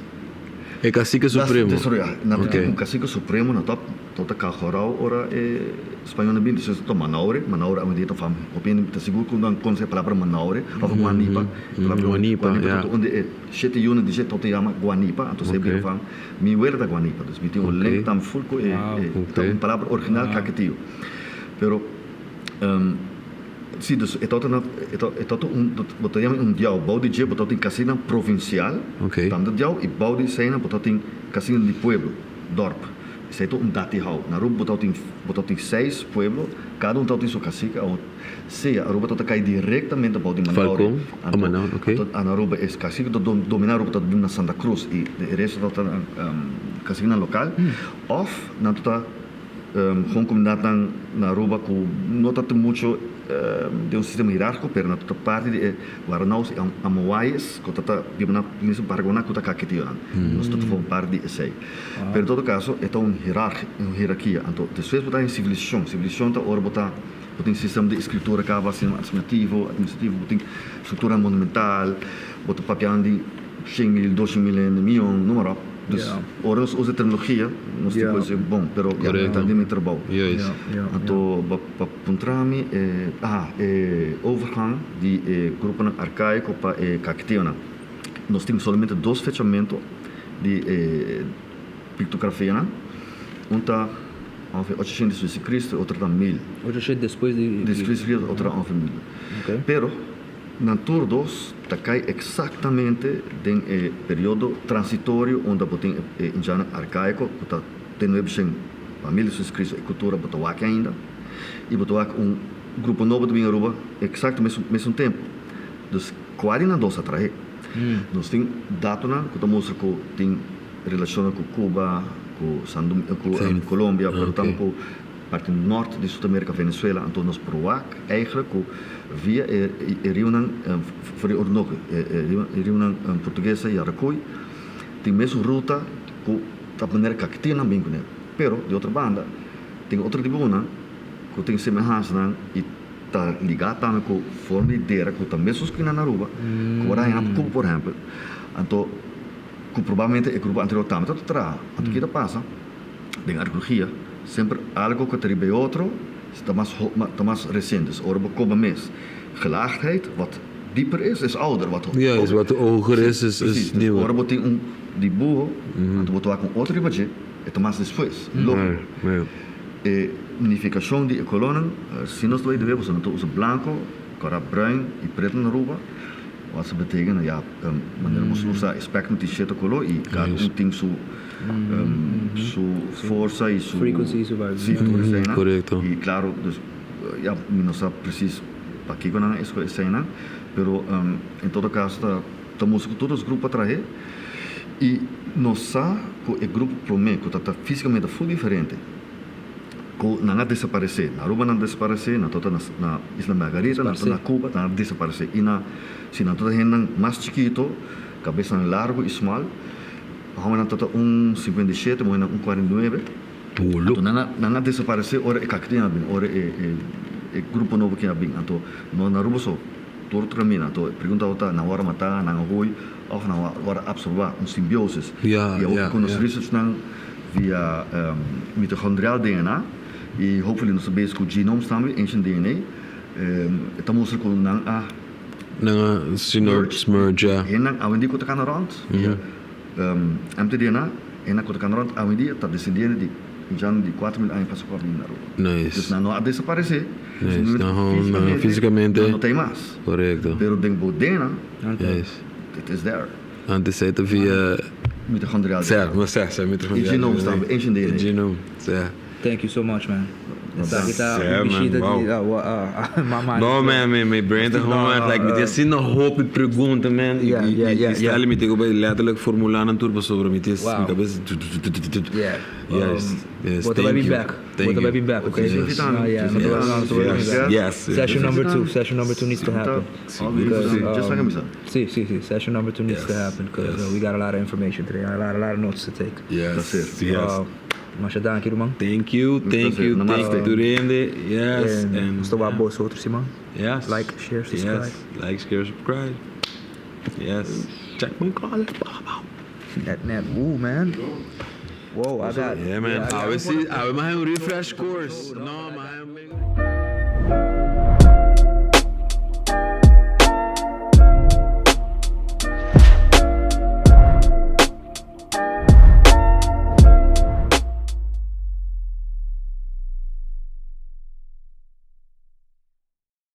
E Kasike Supremo. Desaroyá, nan ta tin un Kasike Supremo na top, ta Kajorao ora e spañolnan bin, despues ta Manaure, Manaure awendia ta fam, hopi hende ta sigur ku nan konosé e palabra Manaure òf Guanipa, Guanipa, ta unda e shete yunan di dje ta yama Guanipa, anto esei bira fam, mi wela ta Guanipa, dus mi tin un link tambe ful ku e, ta un palabra original Kaketio, pero. Si, dus e tabata na, e tabata un, bo ta yama un diao, bou di dje bo tabatin kasinan provinsial, tambe ta diao, i bou di eseinan bo tabatin kasinan di pueblo, dorp. Esei ta un datihou. Na Aruba bo tabatin, bo tabatin seis pueblo, kada un tabatin su kasike, awor sea Aruba tabata kai direktamente bou di Manaure, anto na Aruba e kasike ku ta dominá Aruba tabata na Santa Cruz i e resto tabata kasikenan lokal, òf nan tabata. Gewoon comunidadnan na Aruba cu no ta mucho den un sistema hierarchico pero nan ta parti di e Waranaos y Amoayes cu ta ta biba na mismo Paraguaná cu ta Caquetionan. Nos ta forma parti di esey. Pero en todo caso e ta un un hierarquia. Anto despues bo ta den civilisacion. Civilisacion ta ora bo ta bo tin sistema di escritura caba, sistema administrativo, administrativo bo tin structura monumental, bo ta papiando di shen mil, doshen mil hende, miyon, noem maar op. Dus ora nos usa e terminologia, nos tin por disi bon, pero ya, ta den mi trabou. Anto pa puntra mi e, aha, e overgang di e gruponan arkaiko pa e kaketeonan. Nos tin solamente dos fechamento di e piktografianan. Un ta ongeveer ochocientos despues di Cristo, e otro ta mil. Ochocientos despues di Despues di Cristo, otro ta ongeveer mil. Pero. Nan tur dos ta kai eksaktamente den e periodo transitorio unda bo tin e indiannan arkaiko ku ta te nuebeshen pa mil despues di Cristo e kultura bo ta wak ainda i bo ta wak un grupo nobo ta bin Aruba eksakto mesun mesun tempu. Dus kua di nan dos a trahe? Nos tin datonan ku ta mustra ku tin relashonnan ku Cuba, ku San ku Colombia, pero tambe ku parti nort di Sud Amerika, Venezuela. Anto nos por wak eigenlijk ku via e riunan for di Orinoco, e riunan Portuguesa i Yaracuy tin mesun ruta ku ta manera Caquetionan bin kuné. Pero di otro banda tin otro tribunan ku tin semehansanan i ta ligá tambe ku forma di dera ku ta mesun skina na Aruba, ku bo a haña na Cuba por ehèmpel. Anto ku probablemente e grupo anterior tambe ta traha. Anto ki ta pasa den arkeologia semper algo ku ta riba e otro ta mas ta mas resiente. Dus ora bo koba mes gelaagdheid wat dieper is, is ouder. Wat Ja, is wat hoger is, is Precies. Dus nieuwer. ora bo tin un dibuho anto bo ta wak un otro riba dje e ta mas despues. Lógiko. E nifikashon di e kolónan, si nos ta bai debe boso nan ta usa blanko, kòrá bruin i pretu na Aruba, wat sa beteken ya manera boso usa e spectrum tin shete koló i kada un tin su su forsa i su Frequency i su vibe. Si, tur eseinan. Korekto. I klaro dus ya mi no sa presis pakiko nan a eskohe eseinan, pero en todo kaso ta ta mustra ku tur nos grupo a trahe i nos sa ku e grupo promé ku ta ta físikamente ful diferente ku nan a desaparesé. Na Aruba nan a desaparesé, nan tabata na Isla Margarita, nan tabata na Cuba, nan a desaparesé. I na si nan tabata hendenan mas chikito, kabesnan largu i smal, hòmbernan tabata un 57, muhénan un 49. Anto nan a nan a desaparesé ora e kakitinan a bin, ora e e grupo nobo ki a bin. Anto no na Aruba so. Tur otro kaminda. Anto e pregunta awor ta, nan wòrdu matá, nan a hui òf nan wòrdu apsorbá, un simbiosis? I awor ku nos researchnan via mitochondrial DNA i hopefully nos ta bezig ku genomes tambe, ancient DNA, e ta mustra ku nan a Nan a merge, ya. Hendenan awendia ku ta kana rònt via mtDNA, hendenan ku ta kana rònt awendia ta desendiente di Jan di 4000 aña pasa ku a bini na Aruba. Nice. Dus nan no a desaparesé. Nice. Simplemente Nan físikamente nan no ta ei mas. Korekto. Pero den bo DNA, Nice. it is there. Antes ei ta via. Mitochondrial DNA. Sè, no sè, sè mitochondrial E genomes tambe, ancient DNA. E genome, sè. Thank you so much man. Esaki ta Sè, un man, bishita wow. di mama. No man, mi mi brain ta gewoon echt like mi tin asina hopi pregunta man i Yeah, yeah, i yeah, i yeah. style mi tin ku bai letterlijk formula nan tur pasobra mi tin Wow. mi kabes tutututututu. Yeah. Yes, yes, Bo ta bai thank bin you. back. Bo Thank ta bai you. bin back, okay? Yes. No, yeah, no, no, no, no, Yes, back. yes. Session number 2, session number 2 needs to happen. Because, Because, um, Si, si, si, session number 2 needs to Yes, happen because yes. we got a lot of information today, a lot of notes to take. Yes, yes. Masha danki ruman. Thank you, thank you, thank you tur hende. Yes, En and nos ta wak boso otro siman. Yes. Like, share, subscribe. Yes, like, share, subscribe. Yes. Check my collar. Bow, bow. Net, net. Ooh, man. Wow, I got. Yeah, man. Awe si, awe mas un refresh course. No, mas un.